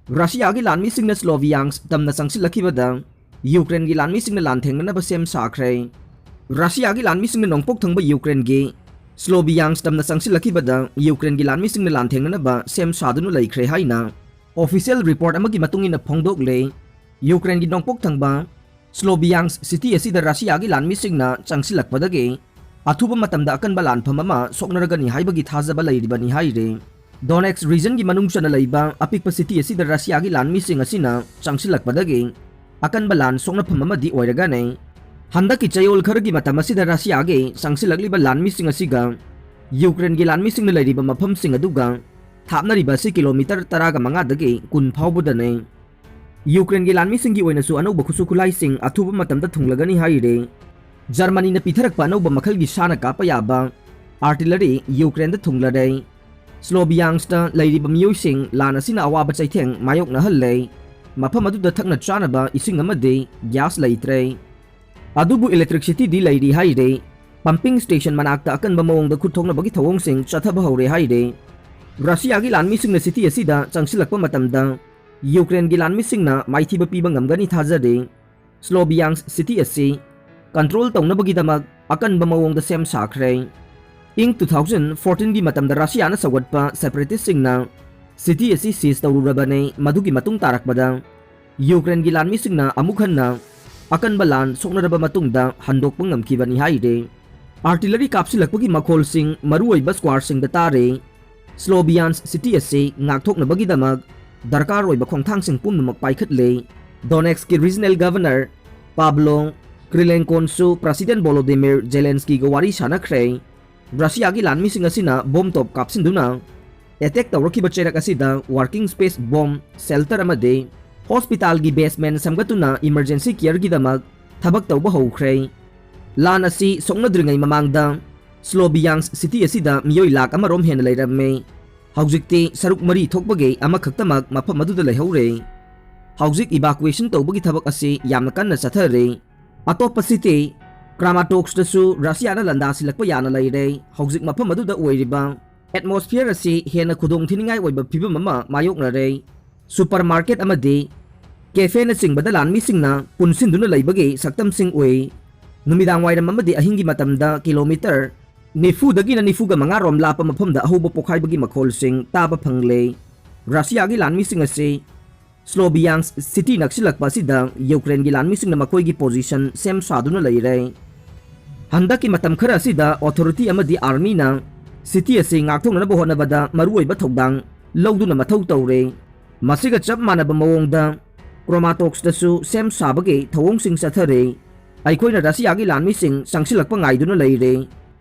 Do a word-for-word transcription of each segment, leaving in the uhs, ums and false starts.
ꯔꯁꯤꯌꯥꯒꯤ ꯂꯥꯟꯃꯤꯁꯤꯡꯅ ꯁ꯭ꯂꯣꯚꯤꯌꯥꯟꯁ ꯇꯝꯅ ꯆꯪꯁꯤꯜꯂꯛꯈꯤꯕꯗ ꯌꯨꯀ꯭ꯔꯦꯟꯒꯤ ꯂꯥꯟꯃꯤꯁꯤꯡꯅ ꯂꯥꯟꯊꯦꯡꯅꯅꯕ ꯁꯦꯝ ꯁꯥꯈ꯭ꯔꯦ꯫ ꯔꯁꯤꯌꯥꯒꯤ ꯂꯥꯟꯃꯤꯁꯤꯡꯅ ꯅꯣꯡꯄꯣꯛ ꯊꯪꯕ ꯌꯨꯀ꯭ꯔꯦꯟꯒꯤ ꯁ꯭ꯂꯣꯚꯤꯌꯥꯟꯁ ꯇꯝꯅ ꯆꯪꯁꯤꯜꯂꯛꯈꯤꯕꯗ ꯌꯨꯀ꯭ꯔꯦꯟꯒꯤ ꯂꯥꯟꯃꯤꯁꯤꯡꯅ ꯂꯥꯟꯊꯦꯡꯅꯅꯕ ꯁꯦꯝ ꯁꯥꯗꯨꯅ ꯂꯩꯈ꯭ꯔꯦ ꯍꯥꯏꯅ ꯑꯣꯐꯤꯁꯤꯌꯦꯜ ꯔꯤꯄꯣꯔꯠ ꯑꯃꯒꯤ ꯃꯇꯨꯡ ꯏꯟꯅ ꯐꯣꯡꯗꯣꯛꯂꯦ꯫ ꯌꯨꯀ꯭ꯔꯦꯟꯒꯤ ꯅꯣꯡꯄꯣꯛ ꯊꯪꯕ ꯁ꯭ꯂꯣꯚꯤꯌꯥꯟꯁ ꯁꯤꯇꯤ ꯑꯁꯤꯗ ꯔꯁꯤꯌꯥꯒꯤ ꯂꯥꯟꯃꯤꯁꯤꯡꯅ ꯆꯪꯁꯤꯜꯂꯛꯄꯗꯒꯤ ꯑꯊꯨꯕ ꯃꯇꯝꯗ ꯑꯀꯟꯕ ꯂꯥꯟꯐꯝ ꯑꯃ ꯁꯣꯛꯅꯔꯒꯅꯤ ꯍꯥꯏꯕꯒꯤ ꯊꯥꯖꯕ ꯂꯩꯔꯤꯕꯅꯤ ꯍꯥꯏꯔꯤ꯫ ꯗꯣꯅꯦꯠꯁ ꯔꯤꯖꯟꯒꯤ ꯃꯅꯨꯡ ꯆꯟꯅ ꯂꯩꯕ ꯑꯄꯤꯛꯄ ꯁꯤꯇꯤ ꯑꯁꯤꯗ ꯔꯁꯤꯌꯥꯒꯤ ꯂꯥꯟꯃꯤꯁꯤꯡ ꯑꯁꯤꯅ ꯆꯪꯁꯤꯜꯂꯛꯄꯗꯒꯤ ꯑꯀꯟꯕ ꯂꯥꯟ ꯁꯣꯛꯅꯐꯝ ꯑꯃꯗꯤ ꯑꯣꯏꯔꯒꯅꯤ꯫ ꯍꯟꯗꯛꯀꯤ ꯆꯌꯣꯜ ꯈꯔꯒꯤ ꯃꯇꯝ ꯑꯁꯤꯗ ꯔꯁꯤꯌꯥꯒꯤ ꯆꯪꯁꯤꯜꯂꯛꯂꯤꯕ ꯂꯥꯟꯃꯤꯁꯤꯡ ꯑꯁꯤꯒ ꯌꯨꯀ꯭ꯔꯦꯟꯒꯤ ꯂꯥꯟꯃꯤꯁꯤꯡꯅ ꯂꯩꯔꯤꯕ ꯃꯐꯝꯁꯤꯡ ꯑꯗꯨꯒ ꯊꯥꯞꯅꯔꯤꯕ ꯑꯁꯤ ꯀꯤꯂꯣꯃꯤꯇꯔ ꯇꯔꯥꯒ ꯃꯉꯥꯗꯒꯤ ꯀꯨꯟ ꯐꯥꯎꯕꯗꯅꯤ꯫ ꯌꯨꯀ꯭ꯔꯦꯟꯒꯤ ꯂꯥꯟꯃꯤꯁꯤꯡꯒꯤ ꯑꯣꯏꯅꯁꯨ ꯑꯅꯧꯕ ꯈꯨꯠꯁꯨ ꯈꯨꯠꯂꯥꯏꯁꯤꯡ ꯑꯊꯨꯕ ꯃꯇꯝꯗ ꯊꯨꯡꯂꯒꯅꯤ ꯍꯥꯏꯔꯤ꯫ ꯖꯔꯃꯅꯤꯅ ꯄꯤꯊꯔꯛꯄ ꯑꯅꯧꯕ ꯃꯈꯜꯒꯤ ꯁꯥꯅ ꯀꯥꯞꯄ ꯌꯥꯕ ꯑꯥꯔꯇꯤꯂꯔꯤ ꯌꯨꯀ꯭ꯔꯦꯟꯗ ꯊꯨꯡꯂꯔꯦ꯫ ꯁ꯭ꯂꯣꯚꯤꯌꯥꯟꯁꯇ ꯂꯩꯔꯤꯕ ꯃꯤꯑꯣꯏꯁꯤꯡ ꯂꯥꯟ ꯑꯁꯤꯅ ꯑꯋꯥꯕ ꯆꯩꯊꯦꯡ ꯃꯥꯌꯣꯛꯅꯍꯜꯂꯦ꯫ ꯃꯐꯝ ꯑꯗꯨꯗ ꯊꯛꯅ ꯆꯥꯅꯕ ꯏꯁꯤꯡ ꯑꯃꯗꯤ ꯒ꯭ꯌꯥꯁ ꯂꯩꯇ꯭ꯔꯦ꯫ ꯑꯗꯨꯕꯨ ꯏꯂꯦꯛꯇ꯭ꯔꯤꯛꯁꯤꯇꯤꯗꯤ ꯂꯩꯔꯤ ꯍꯥꯏꯔꯤ꯫ ꯄꯝꯄꯤꯡ ꯁ꯭ꯇꯦꯁꯟ ꯃꯅꯥꯛꯇ ꯑꯀꯟꯕ ꯃꯑꯣꯡꯗ ꯈꯨꯠ ꯊꯣꯛꯅꯕꯒꯤ ꯊꯧꯑꯣꯡꯁꯤꯡ ꯆꯠꯊꯕ ꯍꯧꯔꯦ ꯍꯥꯏꯔꯤ꯫ ꯔꯁꯤꯌꯥꯒꯤ ꯂꯥꯟꯃꯤꯁꯤꯡꯅ ꯁꯤꯇꯤ ꯑꯁꯤꯗ ꯆꯪꯁꯤꯜꯂꯛꯄ ꯃꯇꯝꯗ ꯌꯨꯀ꯭ꯔꯦꯟꯒꯤ ꯂꯥꯟꯃꯤꯁꯤꯡꯅ ꯃꯥꯏꯊꯤꯕ ꯄꯤꯕ ꯉꯝꯒꯅꯤ ꯊꯥꯖꯔꯤ꯫ ꯁ꯭ꯂꯣꯚꯤꯌꯥꯟꯁ ꯁꯤꯇꯤ ꯑꯁꯤ ꯀꯟꯇ꯭ꯔꯣꯜ ꯇꯧꯅꯕꯒꯤꯗꯃꯛ ꯑꯀꯟꯕ ꯃꯑꯣꯡꯗ ꯁꯦꯝ ꯁꯥꯈ꯭ꯔꯦ꯫ ꯏꯪ ꯇꯨ ꯊꯥꯎꯖꯟ ꯐꯣꯔꯇꯤꯟꯒꯤ ꯃꯇꯝꯗ ꯔꯁꯤꯌꯥꯅ ꯁꯧꯒꯠꯄ ꯁꯦꯄꯔꯦꯇꯤꯁꯁꯤꯡꯅ ꯁꯤꯇꯤ ꯑꯁꯤ ꯁꯤꯖ ꯇꯧꯔꯨꯔꯕꯅꯤ꯫ ꯃꯗꯨꯒꯤ ꯃꯇꯨꯡ ꯇꯥꯔꯛꯄꯗ ꯌꯨꯀ꯭ꯔꯦꯟꯒꯤ ꯂꯥꯟꯃꯤꯁꯤꯡꯅ ꯑꯃꯨꯛ ꯍꯟꯅ ꯑꯀꯟꯕ ꯂꯥꯟ ꯁꯣꯛꯅꯔꯕ ꯃꯇꯨꯡꯗ ꯍꯟꯗꯣꯛꯄ ꯉꯝꯈꯤꯕꯅꯤ ꯍꯥꯏꯔꯤ꯫ ꯑꯥꯔꯇꯤꯂꯔꯤ ꯀꯥꯞꯁꯤꯜꯂꯛꯄꯒꯤ ꯃꯈꯣꯜꯁꯤꯡ, ꯃꯔꯨꯑꯣꯏꯕ ꯁ꯭ꯀ꯭ꯋꯥꯔꯁꯤꯡꯗ ꯇꯥꯔꯤ꯫ ꯁ꯭ꯂꯣꯚꯤꯌꯥꯟꯁ ꯁꯤꯇꯤ ꯑꯁꯤ ꯉꯥꯛꯊꯣꯛꯅꯕꯒꯤꯗꯃꯛ ꯗꯔꯀꯥꯔ ꯑꯣꯏꯕ ꯈꯣꯡꯊꯥꯡꯁꯤꯡ ꯄꯨꯝꯅꯃꯛ ꯄꯥꯏꯈꯠꯂꯦ꯫ ꯗꯣꯅꯦꯠꯁꯀꯤ ꯔꯤꯖꯅꯦꯜ ꯒꯚꯔꯅꯔ ꯄꯥꯕ꯭ꯂꯣ ꯀ꯭ꯔꯤꯂꯦꯟꯀꯣꯟꯁꯨ ꯄ꯭ꯔꯁꯤꯗꯦꯟ ꯚꯣꯂꯣꯗꯤꯃꯤꯔ ꯖꯦꯂꯦꯟꯁꯀꯤꯒ ꯋꯥꯔꯤ ꯁꯥꯟꯅꯈ꯭ꯔꯦ꯫ ꯔꯁꯤꯌꯥꯒꯤ ꯂꯥꯟꯃꯤꯁꯤꯡ ꯑꯁꯤꯅ ꯕꯣꯝ ꯇꯣꯞ ꯀꯥꯞꯁꯤꯟꯗꯨꯅ ꯑꯦꯇꯦꯛ ꯇꯧꯔꯛꯈꯤꯕ ꯆꯩꯔꯛ ꯑꯁꯤꯗ ꯋꯥꯔꯀꯤꯡ ꯁ꯭ꯄꯦꯁ ꯕꯣꯝ ꯁꯦꯜꯇꯔ ꯑꯃꯗꯤ ꯍꯣꯁꯄꯤꯇꯥꯜꯒꯤ ꯕꯦꯁꯃꯦꯟ ꯁꯦꯝꯒꯠꯇꯨꯅ ꯏꯃꯔꯖꯦꯟꯁꯤ ꯀꯤꯌꯔꯒꯤꯗꯃꯛ ꯊꯕꯛ ꯇꯧꯕ ꯍꯧꯈ꯭ꯔꯦ꯫ ꯂꯥꯟ ꯑꯁꯤ ꯁꯣꯛꯅꯗ꯭ꯔꯤꯉꯩ ꯃꯃꯥꯡꯗ ꯁ꯭ꯂꯣꯚꯤꯌꯥꯟꯁ ꯁꯤꯇꯤ ꯑꯁꯤꯗ ꯃꯤꯑꯣꯏ ꯂꯥꯈ ꯑꯃꯔꯣꯝ ꯍꯦꯟꯅ ꯂꯩꯔꯝꯃꯤ꯫ ꯍꯧꯖꯤꯛꯇꯤ ꯁꯔꯨꯛ ꯃꯔꯤ ꯊꯣꯛꯄꯒꯤ ꯑꯃꯈꯛꯇꯃꯛ ꯃꯐꯝ ꯑꯗꯨꯗ ꯂꯩꯍꯧꯔꯦ꯫ ꯍꯧꯖꯤꯛ ꯏꯚꯥꯀꯨꯋꯦꯁꯟ ꯇꯧꯕꯒꯤ ꯊꯕꯛ ꯑꯁꯤ ꯌꯥꯝꯅ ꯀꯟꯅ ꯆꯠꯊꯔꯤ꯫ ꯑꯇꯣꯞꯄ ꯁꯤꯇꯤ ꯀ꯭ꯔꯥꯃꯥꯇꯣꯛꯁꯇꯁꯨ ꯔꯁꯤꯌꯥꯅ ꯂꯥꯟꯗꯥꯁꯤꯜꯂꯛꯄ ꯌꯥꯅ ꯂꯩꯔꯦ꯫ ꯍꯧꯖꯤꯛ ꯃꯐꯝ ꯑꯗꯨꯗ ꯑꯣꯏꯔꯤꯕ ꯑꯦꯠꯃꯣꯁꯐꯤꯌꯔ ꯑꯁꯤ ꯍꯦꯟꯅ ꯈꯨꯗꯣꯡꯊꯤꯅꯤꯡꯉꯥꯏ ꯑꯣꯏꯕ ꯐꯤꯕꯝ ꯑꯃ ꯃꯥꯌꯣꯛꯅꯔꯦ꯫ supermarket ꯑꯃꯗꯤ cafeꯅꯆꯤꯡꯕꯗ ꯂꯥꯟꯃꯤꯁꯤꯡꯅ ꯄꯨꯟꯁꯤꯟꯗꯨꯅ ꯂꯩꯕꯒꯤ ꯁꯛꯇꯝꯁꯤꯡ ꯎꯏ꯫ ꯅꯨꯃꯤꯗꯥꯡ ꯋꯥꯏꯔꯝ ꯑꯃꯗꯤ ꯑꯍꯤꯡꯒꯤ ꯃꯇꯝꯗ kilometre ꯅꯤꯐꯨꯗꯒꯤꯅ ꯅꯤꯐꯨꯒ ꯃꯉꯥ ꯔꯣꯝ ꯂꯥꯞꯄ ꯃꯐꯝꯗ ꯑꯍꯧꯕ ꯄꯣꯈꯥꯏꯕꯒꯤ ꯃꯈꯣꯜꯁꯤꯡ ꯇꯥꯕ ꯐꯪꯂꯦ꯫ ꯔꯁꯤꯌꯥꯒꯤ ꯂꯥꯟꯃꯤꯁꯤꯡ ꯑꯁꯤ Sloviansk city ꯅꯛꯁꯤꯜꯂꯛꯄ ꯑꯁꯤꯗ ꯌꯨꯀ꯭ꯔꯦꯟꯒꯤ ꯂꯥꯟꯃꯤꯁꯤꯡꯅ ꯃꯈꯣꯏꯒꯤ position ꯁꯦꯝ ꯁꯥꯗꯨꯅ ꯂꯩꯔꯦ꯫ ꯍꯟꯗꯛꯀꯤ ꯃꯇꯝ ꯈꯔ ꯑꯁꯤꯗ authority ꯑꯃꯗꯤ armyꯅ city ꯑꯁꯤ ꯉꯥꯛꯊꯣꯛꯅꯅꯕ ꯍꯣꯠꯅꯕꯗ ꯃꯔꯨꯑꯣꯏꯕ ꯊꯧꯗꯥꯡ ꯂꯧꯗꯨꯅ ꯃꯊꯧ ꯇꯧꯔꯦ꯫ ꯃꯁꯤꯒ ꯆꯞ ꯃꯥꯟꯅꯕ ꯃꯑꯣꯡꯗ Kramatorskꯇꯁꯨ ꯁꯦꯝ ꯁꯥꯕꯒꯤ ꯊꯧꯑꯣꯡꯁꯤꯡ ꯆꯠꯊꯔꯦ꯫ ꯑꯩꯈꯣꯏꯅ ꯔꯁꯤꯌꯥꯒꯤ ꯂꯥꯟꯃꯤꯁꯤꯡ ꯆꯪꯁꯤꯜꯂꯛꯄ ꯉꯥꯏꯗꯨꯅ ꯂꯩꯔꯦ꯫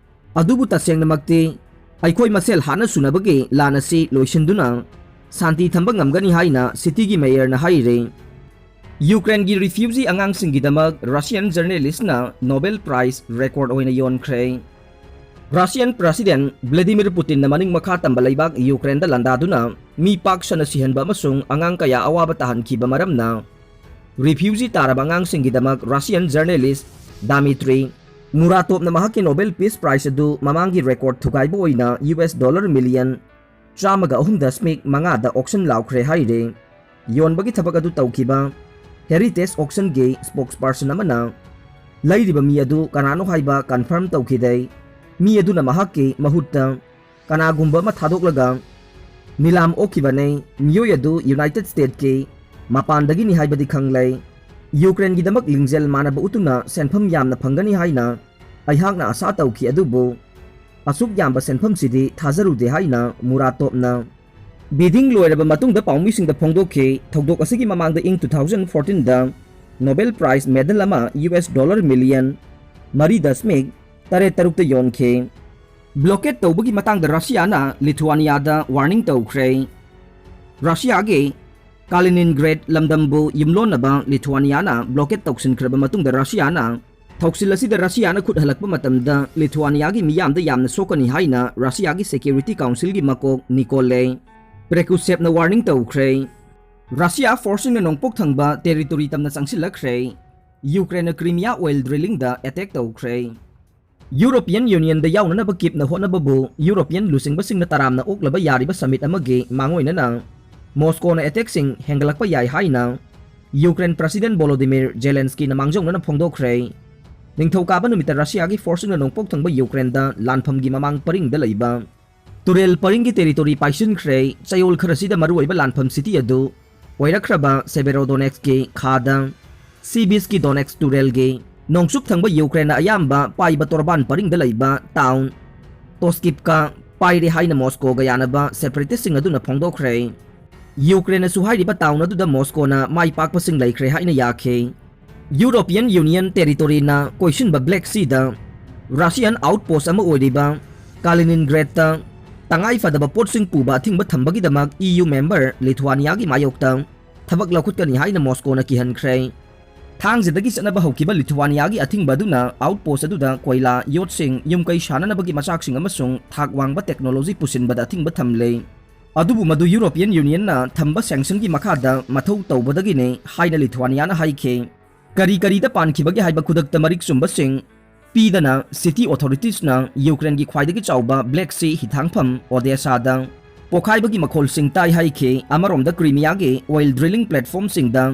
ꯑꯗꯨꯕꯨ ꯇꯁꯦꯡꯅꯃꯛꯇꯤ ꯑꯩꯈꯣꯏ ꯃꯁꯦꯜ ꯍꯥꯠꯅ ꯁꯨꯅꯕꯒꯤ ꯂꯥꯟ ꯑꯁꯤ ꯂꯣꯏꯁꯤꯟꯗꯨꯅ ꯁꯥꯟꯇꯤ ꯊꯝꯕ ꯉꯝꯒꯅꯤ ꯍꯥꯏꯅ cityꯒꯤ mayorꯅ ꯍꯥꯏꯔꯦ꯫ ꯌꯨꯀ꯭ꯔꯦꯟꯒꯤ refugee ꯑꯉꯥꯡꯁꯤꯡꯒꯤꯗꯃꯛ Russian journalistꯅ Nobel Prize record ꯑꯣꯏꯅ ꯌꯣꯟꯈ꯭ꯔꯦ꯫ Russian President Vladimir Putinꯅ ꯃꯅꯤꯡ ꯃꯈꯥ ꯇꯝꯕ ꯂꯩꯕꯥꯛ ꯌꯨꯀ꯭ꯔꯦꯟꯗ ꯂꯥꯟꯗꯥꯗꯨꯅ ꯃꯤ ꯄꯥꯛ ꯁꯟꯅ ꯁꯤꯍꯟꯕ ꯑꯃꯁꯨꯡ ꯑꯉꯥꯡ ꯀꯌꯥ ꯑꯋꯥꯕ ꯇꯥꯍꯟꯈꯤꯕ ꯃꯔꯝꯅ refugee ꯇꯥꯔꯕ ꯑꯉꯥꯡꯁꯤꯡꯒꯤꯗꯃꯛ Russian journalist Dmitry Muratovꯅ ꯃꯍꯥꯛꯀꯤ Nobel Peace Prize ꯑꯗꯨ ꯃꯃꯥꯡꯒꯤ record ꯊꯨꯒꯥꯏꯕ ꯑꯣꯏꯅ US dollar million ꯆꯥꯝꯃꯒ ꯑꯍꯨꯝ ꯗꯁꯃꯤꯛ ꯃꯉꯥꯗ auction ꯂꯥꯎꯈ꯭ꯔꯦ ꯍꯥꯏꯔꯦ꯫ ꯌꯣꯟꯕꯒꯤ ꯊꯕꯛ ꯑꯗꯨ ꯇꯧꯈꯤꯕ Heritage Auctionꯒꯤ spokesperson ꯑꯃꯅ ꯂꯩꯔꯤꯕ ꯃꯤ ꯑꯗꯨ ꯀꯅꯥꯅꯣ ꯍꯥꯏꯕ confirm ꯇꯧꯈꯤꯗꯦ꯫ ꯃꯤ ꯑꯗꯨꯅ ꯃꯍꯥꯛꯀꯤ ꯃꯍꯨꯠꯇ ꯀꯅꯥꯒꯨꯝꯕ ꯑꯃ ꯊꯥꯗꯣꯛꯂꯒ ꯅꯤꯂꯥꯝ ꯑꯣꯛꯈꯤꯕꯅꯦ꯫ ꯃꯤꯑꯣꯏ ꯑꯗꯨ United Statesꯀꯤ ꯃꯄꯥꯟꯗꯒꯤꯅꯤ ꯍꯥꯏꯕꯗꯤ ꯈꯪꯂꯦ꯫ ꯌꯨꯀ꯭ꯔꯦꯟꯒꯤꯗꯃꯛ ꯂꯤꯡꯖꯦꯜ ꯃꯥꯟꯅꯕ ꯎꯠꯇꯨꯅ ꯁꯦꯟꯐꯝ ꯌꯥꯝꯅ ꯐꯪꯒꯅꯤ ꯍꯥꯏꯅ ꯑꯩꯍꯥꯛꯅ ꯑꯁꯥ ꯇꯧꯈꯤ, ꯑꯗꯨꯕꯨ ꯑꯁꯨꯛ ꯌꯥꯝꯕ ꯁꯦꯟꯐꯝꯁꯤꯗꯤ ꯊꯥꯖꯔꯨꯗꯦ ꯍꯥꯏꯅ ꯃꯨꯔꯥꯇꯣꯞꯅ bidding ꯂꯣꯏꯔꯕ ꯃꯇꯨꯡꯗ ꯄꯥꯎꯃꯤꯁꯤꯡꯗ ꯐꯣꯡꯗꯣꯛꯈꯤ꯫ ꯊꯧꯗꯣꯛ ꯑꯁꯤꯒꯤ ꯃꯃꯥꯡꯗ ꯏꯪ two thousand fourteenꯗ Nobel Prize medal ꯑꯃ US dollar million ꯃꯔꯤ ꯗꯁꯃꯤꯛ ꯇꯔꯦꯠ ꯇꯔꯨꯛꯇ ꯌꯣꯟꯈꯤ꯫ Blockade ꯇꯧꯕꯒꯤ ꯃꯇꯥꯡꯗ ꯔꯁꯤꯌꯥꯅ ꯂꯤꯊꯨꯋꯥꯅꯤꯌꯥꯗ warning ꯇꯧꯈ꯭ꯔꯦ꯫ ꯔꯁꯤꯌꯥꯒꯤ Kaliningrad ꯂꯝꯗꯝꯕꯨ ꯌꯨꯝꯂꯣꯟꯅꯕ ꯂꯤꯊꯨꯋꯥꯅꯤꯌꯥꯅ blockade ꯇꯧꯁꯤꯟꯈ꯭ꯔꯕ ꯃꯇꯨꯡꯗ ꯔꯁꯤꯌꯥꯅ ꯊꯧꯁꯤꯜ ꯑꯁꯤꯗ ꯔꯁꯤꯌꯥꯅ ꯈꯨꯠ ꯍꯜꯂꯛꯄ ꯃꯇꯝꯗ ꯂꯤꯊꯨꯋꯥꯅꯤꯌꯥꯒꯤ ꯃꯤꯌꯥꯝꯗ ꯌꯥꯝꯅ ꯁꯣꯛꯀꯅꯤ ꯍꯥꯏꯅ ꯔꯁꯤꯌꯥꯒꯤ Security Councilꯒꯤ ꯃꯀꯣꯛ ꯅꯤꯀꯣꯂꯦ ꯄ꯭ꯔꯦꯀꯨꯁꯦꯞꯅ warning ꯇꯧꯈ꯭ꯔꯦ꯫ ꯔꯁꯤꯌꯥ forceꯁꯤꯡꯅ ꯅꯣꯡꯄꯣꯛ ꯊꯪꯕ territory ꯇꯝꯅ ꯆꯪꯁꯤꯜꯂꯛꯈ꯭ꯔꯦ꯫ ꯌꯨꯀ꯭ꯔꯦꯟꯅ Crimea oil drillingꯗ attack ꯇꯧꯈ꯭ꯔꯦ꯫ European Unionꯗ ꯌꯥꯎꯅꯅꯕ ꯀꯤꯞꯅ ꯍꯣꯠꯅꯕꯕꯨ European ꯂꯨꯆꯤꯡꯕꯁꯤꯡꯅ ꯇꯔꯥꯝꯅ ꯑꯣꯛꯂꯕ ꯌꯥꯔꯤꯕ summit ꯑꯃꯒꯤ ꯃꯥꯡꯑꯣꯏꯅꯅ ꯃꯣꯁꯀꯣꯅ ꯑꯦꯇꯦꯛꯁꯤꯡ ꯍꯦꯟꯒꯠꯂꯛꯄ ꯌꯥꯏ ꯍꯥꯏꯅ ꯌꯨꯀ꯭ꯔꯦꯟ ꯄ꯭ꯔꯁꯤꯗꯦꯟ ꯚꯣꯂꯣꯗꯤꯃꯤꯔ ꯖꯦꯂꯦꯟꯁꯀꯤꯅ ꯃꯥꯡꯖꯧꯅꯅ ꯐꯣꯡꯗꯣꯛꯈ꯭ꯔꯦ꯫ ꯅꯤꯡꯊꯧꯀꯥꯕ ꯅꯨꯃꯤꯠꯇ ꯔꯁꯤꯌꯥꯒꯤ ꯐꯣꯔꯁꯁꯤꯡꯅ ꯅꯣꯡꯄꯣꯛ ꯊꯪꯕ ꯌꯨꯀ꯭ꯔꯦꯟꯗ ꯂꯥꯟꯐꯝꯒꯤ ꯃꯃꯥꯡ ꯄꯔꯤꯡꯗ ꯂꯩꯕ ꯇꯨꯔꯦꯜ ꯄꯔꯤꯡꯒꯤ ꯇꯦꯔꯤꯇꯣꯔꯤ ꯄꯥꯏꯁꯤꯟꯈ꯭ꯔꯦ꯫ ꯆꯌꯣꯜ ꯈꯔꯁꯤꯗ ꯃꯔꯨꯑꯣꯏꯕ ꯂꯥꯟꯐꯝ ꯁꯤꯇꯤ ꯑꯗꯨ ꯑꯣꯏꯔꯛꯈ꯭ꯔꯕ ꯁꯦꯕꯦꯔꯣꯗꯣꯅꯦꯠꯁꯀꯤ ꯈꯥꯗ ꯁꯤꯕꯤꯁꯀꯤ ꯗꯣꯅꯦꯠꯁ ꯇꯨꯔꯦꯜꯒꯤ ꯅꯣꯡꯆꯨꯞ ꯊꯪꯕ ꯌꯨꯀ꯭ꯔꯦꯟꯅ ꯑꯌꯥꯝꯕ ꯄꯥꯏꯕ ꯇꯣꯔꯕꯥꯟ ꯄꯔꯤꯡꯗ ꯂꯩꯕ ꯇꯥꯎꯟ ꯇꯣꯁꯀꯤꯞꯀ ꯄꯥꯏꯔꯦ ꯍꯥꯏꯅ ꯃꯣꯁꯀꯣꯒ ꯌꯥꯅꯕ ꯁꯦꯄꯔꯦꯇꯤꯁꯁꯤꯡ ꯑꯗꯨꯅ ꯐꯣꯡꯗꯣꯛꯈ꯭ꯔꯦ꯫ ꯌꯨꯀ꯭ꯔꯦꯟꯅꯁꯨ ꯍꯥꯏꯔꯤꯕ ꯇꯥꯎꯟ ꯑꯗꯨꯗ ꯃꯣꯁꯀꯣꯅ ꯃꯥꯏ ꯄꯥꯛꯄꯁꯤꯡ ꯂꯩꯈ꯭ꯔꯦ ꯍꯥꯏꯅ ꯌꯥꯈꯤ꯫ ꯌꯨꯔꯣꯄꯤꯌꯟ ꯌꯨꯅꯤꯌꯟ ꯇꯦꯔꯤꯇꯣꯔꯤꯅ ꯀꯣꯏꯁꯤꯟꯕ ꯕ꯭ꯂꯦꯛ ꯁꯤꯗ ꯔꯁꯤꯌꯥꯟ ꯑꯥꯎꯠꯄꯣꯁ ꯑꯃ ꯑꯣꯏꯔꯤꯕ ꯀꯥꯂꯤꯅꯤꯟꯒ꯭ꯔꯦꯗꯇ ꯇꯉꯥꯏ ꯐꯗꯕ ꯄꯣꯠꯁꯤꯡ ꯄꯨꯕ ꯑꯊꯤꯡꯕ ꯊꯝꯕꯒꯤꯗꯃꯛ ꯏ ꯌꯨ ꯃꯦꯝꯕꯔ ꯂꯤꯊꯨꯋꯥꯅꯤꯌꯥꯒꯤ ꯃꯥꯌꯣꯛꯇ ꯊꯕꯛ ꯂꯧꯈꯠꯀꯅꯤ ꯍꯥꯏꯅ ꯃꯣꯁꯀꯣꯅ ꯀꯤꯍꯟꯈ꯭ꯔꯦ꯫ ꯊꯥꯡꯖꯗꯒꯤ ꯆꯠꯅꯕ ꯍꯧꯈꯤꯕ ꯂꯤꯊꯨꯋꯥꯅꯤꯌꯥꯒꯤ ꯑꯊꯤꯡꯕ ꯑꯗꯨꯅ ꯑꯥꯎꯠꯄꯣꯁ ꯑꯗꯨꯗ ꯀꯣꯏꯂꯥ, ꯌꯣꯠꯁꯤꯡ, ꯌꯨꯝ ꯀꯩ ꯁꯥꯅꯅꯕꯒꯤ ꯃꯆꯥꯛꯁꯤꯡ ꯑꯃꯁꯨꯡ ꯊꯥꯛ ꯋꯥꯡꯕ ꯇꯦꯛꯅꯣꯂꯣꯖꯤ ꯄꯨꯁꯤꯟꯕꯗ ꯑꯊꯤꯡꯕ ꯊꯝꯂꯦ꯫ ꯑꯗꯨꯕꯨ ꯃꯗꯨ ꯌꯨꯔꯣꯄꯤꯌꯟ ꯌꯨꯅꯤꯌꯟꯅ ꯊꯝꯕ ꯁꯦꯡꯁꯟꯒꯤ ꯃꯈꯥꯗ ꯃꯊꯧ ꯇꯧꯕꯗꯒꯤꯅꯤ ꯍꯥꯏꯅ ꯂꯤꯊꯨꯋꯥꯅꯤꯌꯥꯅ ꯍꯥꯏꯈꯤ꯫ ꯀꯔꯤ ꯀꯔꯤꯗ ꯄꯥꯟꯈꯤꯕꯒꯦ ꯍꯥꯏꯕ ꯈꯨꯗꯛꯇ ꯃꯔꯤꯛ ꯆꯨꯝꯕꯁꯤꯡ ꯄꯤꯗꯅ ꯁꯤꯇꯤ ꯑꯣꯊꯣꯔꯤꯇꯤꯁꯅ ꯌꯨꯀ꯭ꯔꯦꯟꯒꯤ ꯈ꯭ꯋꯥꯏꯗꯒꯤ ꯆꯥꯎꯕ ꯕ꯭ꯂꯦꯛ ꯁꯤ ꯍꯤꯊꯥꯡꯐꯝ ꯑꯣꯗꯦꯁꯥꯗ ꯄꯣꯈꯥꯏꯕꯒꯤ ꯃꯈꯣꯜꯁꯤꯡ ꯇꯥꯏ ꯍꯥꯏꯈꯤ꯫ ꯑꯃꯔꯣꯝꯗ ꯀ꯭ꯔꯤꯃꯤꯌꯥꯒꯤ ꯑꯣꯏꯜ ꯗ꯭ꯔꯤꯂꯤꯡ ꯄ꯭ꯂꯦꯠꯐꯣꯝꯁꯤꯡꯗ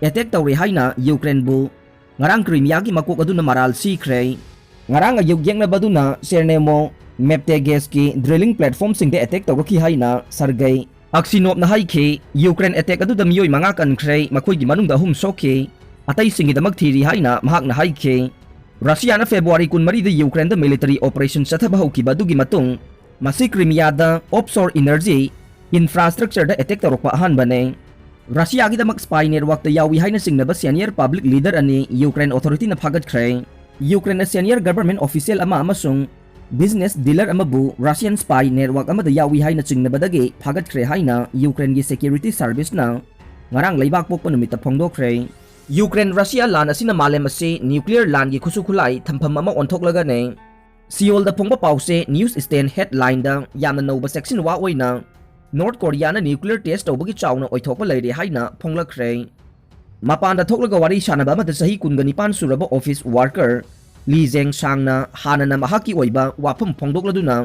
ꯑꯦꯇꯦꯛ ꯇꯧꯔꯦ ꯍꯥꯏꯅ ꯌꯨꯀ꯭ꯔꯦꯟꯕꯨ ꯉꯔꯥꯡ ꯀ꯭ꯔꯤꯃꯤꯌꯥꯒꯤ ꯃꯀꯣꯛ ꯑꯗꯨꯅ ꯃꯔꯥꯜ ꯁꯤꯈ꯭ꯔꯦ꯫ ꯉꯔꯥꯡ ꯑꯌꯨꯛ ꯌꯦꯛꯅꯕ ꯑꯗꯨꯅ ꯆꯦꯔꯅꯦꯃꯣ ꯃꯦꯞꯇꯦꯒꯦꯁꯀꯤ ꯗ꯭ꯔꯤꯂꯤꯡ ꯄ꯭ꯂꯦꯠꯐꯣꯝꯁꯤꯡꯗ ꯑꯦꯇꯦꯛ ꯇꯧꯔꯛꯈꯤ ꯍꯥꯏꯅ ꯁꯔꯒꯩ ꯑꯛꯁꯤꯅꯣꯞꯅ ꯍꯥꯏꯈꯤ꯫ ꯌꯨꯀ꯭ꯔꯦꯟ ꯑꯦꯇꯦꯛ ꯑꯗꯨꯗ ꯃꯤꯑꯣꯏ ꯃꯉꯥ ꯀꯟꯈ꯭ꯔꯦ, ꯃꯈꯣꯏꯒꯤ ꯃꯅꯨꯡꯗ ꯑꯍꯨꯝ ꯁꯣꯛꯈꯤ꯫ ꯑꯇꯩꯁꯤꯡꯒꯤꯗꯃꯛ ꯊꯤꯔꯤ ꯍꯥꯏꯅ ꯃꯍꯥꯛꯅ ꯍꯥꯏꯈꯤ꯫ ꯔꯁꯤꯌꯥꯅ ꯐꯦꯕ꯭ꯔꯨꯋꯥꯔꯤ ꯀꯨꯟꯃꯔꯤꯗ ꯌꯨꯀ꯭ꯔꯦꯟꯗ ꯃꯤꯂꯤꯇꯔꯤ ꯑꯣꯄꯔꯦꯁꯟ ꯆꯠꯊꯕ ꯍꯧꯈꯤꯕ ꯑꯗꯨꯒꯤ ꯃꯇꯨꯡ, ꯃꯁꯤ ꯀ꯭ꯔꯤꯃꯤꯌꯥꯗ ꯑꯣꯐꯁꯣꯔ ꯏꯅꯔꯖꯤ ꯏꯟꯐ꯭ꯔꯥꯁ꯭ꯇ꯭ꯔꯛꯆꯔꯗ ꯑꯦꯇꯦꯛ ꯇꯧꯔꯛꯄ ꯑꯍꯥꯟꯕꯅꯦ꯫ ꯔꯁꯤꯌꯥꯒꯤꯗꯃꯛ ꯁ꯭ꯄꯥꯏ ꯅꯦꯠꯋꯥꯔꯛꯇ ꯌꯥꯎꯏ ꯍꯥꯏꯅ ꯆꯤꯡꯅꯕ ꯁꯦꯅꯤꯌꯔ ꯄꯕ꯭ꯂꯤꯛ ꯂꯤꯗꯔ ꯑꯅꯤ ꯌꯨꯀ꯭ꯔꯦꯟ ꯑꯣꯊꯣꯔꯤꯇꯤꯅ ꯐꯥꯒꯠꯈ꯭ꯔꯦ꯫ ꯌꯨꯀ꯭ꯔꯦꯟꯅ ꯁꯦꯅꯤꯌꯔ ꯒꯚꯔꯟꯃꯦꯟꯠ ꯑꯣꯐꯤꯁꯤꯌꯦꯜ ꯑꯃ ꯑꯃꯁꯨꯡ ꯕꯤꯖꯤꯅꯦꯁ ꯗꯤꯂꯔ ꯑꯃꯕꯨ ꯔꯁꯤꯌꯟ ꯁ꯭ꯄꯥꯏ ꯅꯦꯠꯋꯥꯔꯛ ꯑꯃꯗ ꯌꯥꯎꯏ ꯍꯥꯏꯅ ꯆꯤꯡꯅꯕꯗꯒꯤ ꯐꯥꯒꯠꯈ꯭ꯔꯦ ꯍꯥꯏꯅ ꯌꯨꯀ꯭ꯔꯦꯟꯒꯤ ꯁꯦꯀ꯭ꯌꯨꯔꯤꯇꯤ ꯁꯔꯚꯤꯁꯅ ꯉꯔꯥꯡ ꯂꯩꯕꯥꯛ ꯄꯣꯛꯄ ꯅꯨꯃꯤꯠꯇ ꯐꯣꯡꯗꯣꯛꯈ꯭ꯔꯦ꯫ ꯌꯨꯀ꯭ꯔꯦꯟ ꯔꯁꯤꯌꯥ ꯂꯥꯟ ꯑꯁꯤꯅ ꯃꯥꯂꯦꯝ ꯑꯁꯤ ꯅ꯭ꯌꯨꯀ꯭ꯂꯤꯌꯔ ꯂꯥꯟꯒꯤ ꯈꯨꯠꯁꯨ ꯈꯨꯠꯂꯥꯏ ꯊꯝꯐꯝ ꯑꯃ ꯑꯣꯟꯊꯣꯛꯂꯒꯅꯤ꯫ ꯁꯤꯑꯣꯜꯗ ꯐꯣꯡꯕ ꯄꯥꯎꯁꯦ ꯅ꯭ꯌꯨꯁ ꯁ꯭ꯇꯦꯟ ꯍꯦꯗꯂꯥꯏꯟꯗ ꯌꯥꯝꯅ ꯅꯧꯕ ꯁꯦꯛꯁꯟ ꯋꯥ ꯑꯣꯏꯅ ꯅꯣꯔꯠ ꯀꯣꯔꯤꯌꯥꯅ ꯅ꯭ꯌꯨꯀ꯭ꯂꯤꯌꯔ ꯇꯦꯁ ꯇꯧꯕꯒꯤ ꯆꯥꯎꯅ ꯑꯣꯏꯊꯣꯛꯄ ꯂꯩꯔꯦ ꯍꯥꯏꯅ ꯐꯣꯡꯂꯛꯈ꯭ꯔꯦ꯫ ꯃꯄꯥꯟꯗ ꯊꯣꯛꯂꯒ ꯋꯥꯔꯤ ꯁꯥꯟꯅꯕ ꯑꯃꯗ ꯆꯍꯤ ꯀꯨꯟꯒ ꯅꯤꯄꯥꯟ ꯁꯨꯔꯕ ꯑꯣꯐꯤꯁ ꯋꯥꯔꯀꯔ ꯂꯤ ꯖꯦꯡ ꯁꯥꯡꯅ ꯍꯥꯟꯅꯅ ꯃꯍꯥꯛꯀꯤ ꯑꯣꯏꯕ ꯋꯥꯐꯝ ꯐꯣꯡꯗꯣꯛꯂꯗꯨꯅ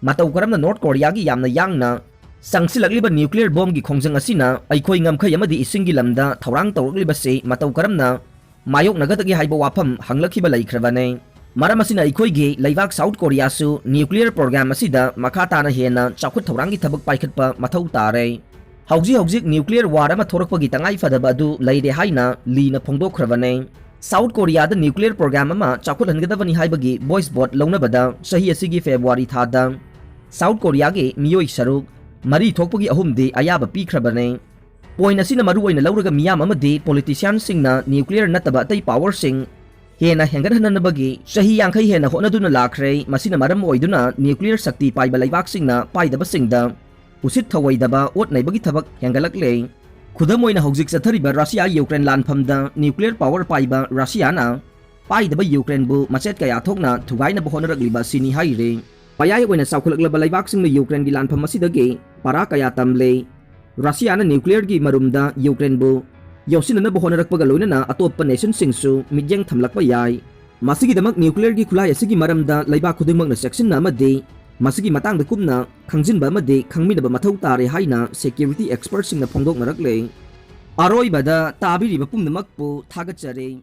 ꯃꯇꯧ ꯀꯔꯝꯅ ꯅꯣꯔꯠ ꯀꯣꯔꯤꯌꯥꯒꯤ ꯌꯥꯝꯅ ꯌꯥꯡꯅ ꯆꯪꯁꯤꯜꯂꯛꯂꯤꯕ nuclear bombꯒꯤ ꯈꯣꯡꯖꯪ ꯑꯁꯤꯅ ꯑꯩꯈꯣꯏ ꯉꯝꯈꯩ ꯑꯃꯗꯤ ꯏꯁꯤꯡꯒꯤ ꯂꯝꯗ ꯊꯧꯔꯥꯡ ꯇꯧꯔꯛꯂꯤꯕꯁꯤ ꯃꯇꯧ ꯀꯔꯝꯅ ꯃꯥꯌꯣꯛꯅꯒꯗꯒꯦ ꯍꯥꯏꯕ ꯋꯥꯐꯝ ꯍꯪꯂꯛꯈꯤꯕ ꯂꯩꯈ꯭ꯔꯕꯅꯤ꯫ ꯃꯔꯝ ꯑꯁꯤꯅ ꯑꯩꯈꯣꯏꯒꯤ ꯂꯩꯕꯥꯛ South Koreaꯁꯨ nuclear program ꯑꯁꯤꯗ ꯃꯈꯥ ꯇꯥꯅ ꯍꯦꯟꯅ ꯆꯥꯎꯈꯠ ꯊꯧꯔꯥꯡꯒꯤ ꯊꯕꯛ ꯄꯥꯏꯈꯠꯄ ꯃꯊꯧ ꯇꯥꯔꯦ꯫ ꯍꯧꯖꯤꯛ ꯍꯧꯖꯤꯛ nuclear war ꯑꯃ ꯊꯣꯔꯛꯄꯒꯤ ꯇꯉꯥꯏ ꯐꯗꯕ ꯑꯗꯨ ꯂꯩꯔꯦ ꯍꯥꯏꯅ ꯂꯤꯅ ꯐꯣꯡꯗꯣꯛꯈ꯭ꯔꯕꯅꯤ꯫ South Koreaꯗ nuclear program ꯑꯃ ꯆꯥꯎꯈꯠꯍꯟꯒꯗꯕꯅꯤ ꯍꯥꯏꯕꯒꯤ voice vote ꯂꯧꯅꯕꯗ ꯆꯍꯤ ꯑꯁꯤꯒꯤ February ꯊꯥꯗ South Koreaꯒꯤ ꯃꯤꯑꯣꯏ ꯁꯔꯨꯛ ꯃꯔꯤ ꯊꯣꯛꯄꯒꯤ ꯑꯍꯨꯝꯗꯤ ꯑꯌꯥꯕ ꯄꯤꯈ꯭ꯔꯕꯅꯤ꯫ Point ꯑꯁꯤꯅ ꯃꯔꯨ ꯑꯣꯏꯅ ꯂꯧꯔꯒ ꯃꯤꯌꯥꯝ ꯑꯃꯗꯤ politicianꯁꯤꯡꯅ nuclear ꯅꯠꯇꯕ ꯑꯇꯩ powerꯁꯤꯡ ꯍꯦꯟꯅ ꯍꯦꯟꯒꯠꯍꯟꯅꯕꯒꯤ ꯆꯍꯤ ꯌꯥꯡꯈꯩ ꯍꯦꯟꯅ ꯍꯣꯠꯅꯗꯨꯅ ꯂꯥꯛꯈ꯭ꯔꯦ꯫ ꯃꯁꯤꯅ ꯃꯔꯝ ꯑꯣꯏꯗꯨꯅ nuclear ꯁꯛꯇꯤ ꯄꯥꯏꯕ ꯂꯩꯕꯥꯛꯁꯤꯡꯅ ꯄꯥꯏꯗꯕꯁꯤꯡꯗ ꯎꯁꯤꯠ ꯊꯧꯑꯣꯏꯗꯕ ꯑꯣꯠ ꯅꯩꯕꯒꯤ ꯊꯕꯛ ꯍꯦꯟꯒꯠꯂꯛꯂꯦ꯫ ꯈꯨꯗꯝ ꯑꯣꯏꯅ ꯍꯧꯖꯤꯛ ꯆꯠꯊꯔꯤꯕ ꯔꯁꯤꯌꯥ ꯌꯨꯀ꯭ꯔꯦꯟ ꯂꯥꯟꯐꯝꯗ nuclear power ꯄꯥꯏꯕ ꯔꯁꯤꯌꯥꯅ ꯄꯥꯏꯗꯕ ꯌꯨꯀ꯭ꯔꯦꯟꯕꯨ ꯃꯆꯦꯠ ꯀꯌꯥ ꯊꯣꯛꯅ ꯊꯨꯒꯥꯏꯅꯕ ꯍꯣꯠꯅꯔꯛꯂꯤꯕ ꯑꯁꯤꯅꯤ ꯍꯥꯏꯔꯤ꯫ ꯃꯌꯥꯏ ꯑꯣꯏꯅ ꯆꯥꯎꯈꯠꯂꯛꯂꯕ ꯂꯩꯕꯥꯛꯁꯤꯡꯅ ꯌꯨꯀ꯭ꯔꯦꯟꯒꯤ ꯂꯥꯟꯐꯝ ꯑꯁꯤꯗꯒꯤ ꯄꯥꯔꯥ ꯀꯌꯥ ꯇꯝꯂꯦ꯫ ꯔꯁꯤꯌꯥꯅ nuclearꯒꯤ ꯃꯔꯨꯝꯗ ꯌꯨꯀ꯭ꯔꯦꯟꯕꯨ ꯌꯧꯁꯤꯟꯅꯅꯕ ꯍꯣꯠꯅꯔꯛꯄꯒ ꯂꯣꯏꯅꯅ ꯑꯇꯣꯞꯄ nationꯁꯤꯡꯁꯨ ꯃꯤꯠꯌꯦꯡ ꯊꯝꯂꯛꯄ ꯌꯥꯏ꯫ ꯃꯁꯤꯒꯤꯗꯃꯛ nuclearꯒꯤ ꯈꯨꯠꯂꯥꯏ ꯑꯁꯤꯒꯤ ꯃꯔꯝꯗ ꯂꯩꯕꯥꯛ ꯈꯨꯗꯤꯡꯃꯛꯅ ꯆꯦꯛꯁꯤꯟꯅ ꯑꯃꯗꯤ ꯃꯁꯤꯒꯤ ꯃꯇꯥꯡꯗ ꯀꯨꯞꯅ ꯈꯪꯖꯤꯟꯕ ꯑꯃꯗꯤ ꯈꯪꯃꯤꯟꯅꯕ ꯃꯊꯧ ꯇꯥꯔꯦ ꯍꯥꯏꯅ security expertꯁꯤꯡꯅ ꯐꯣꯡꯗꯣꯛꯅꯔꯛꯂꯦ꯫ ꯑꯔꯣꯏꯕꯗ ꯇꯥꯕꯤꯔꯤꯕ ꯄꯨꯝꯅꯃꯛꯄꯨ ꯊꯥꯒꯠꯆꯔꯤ꯫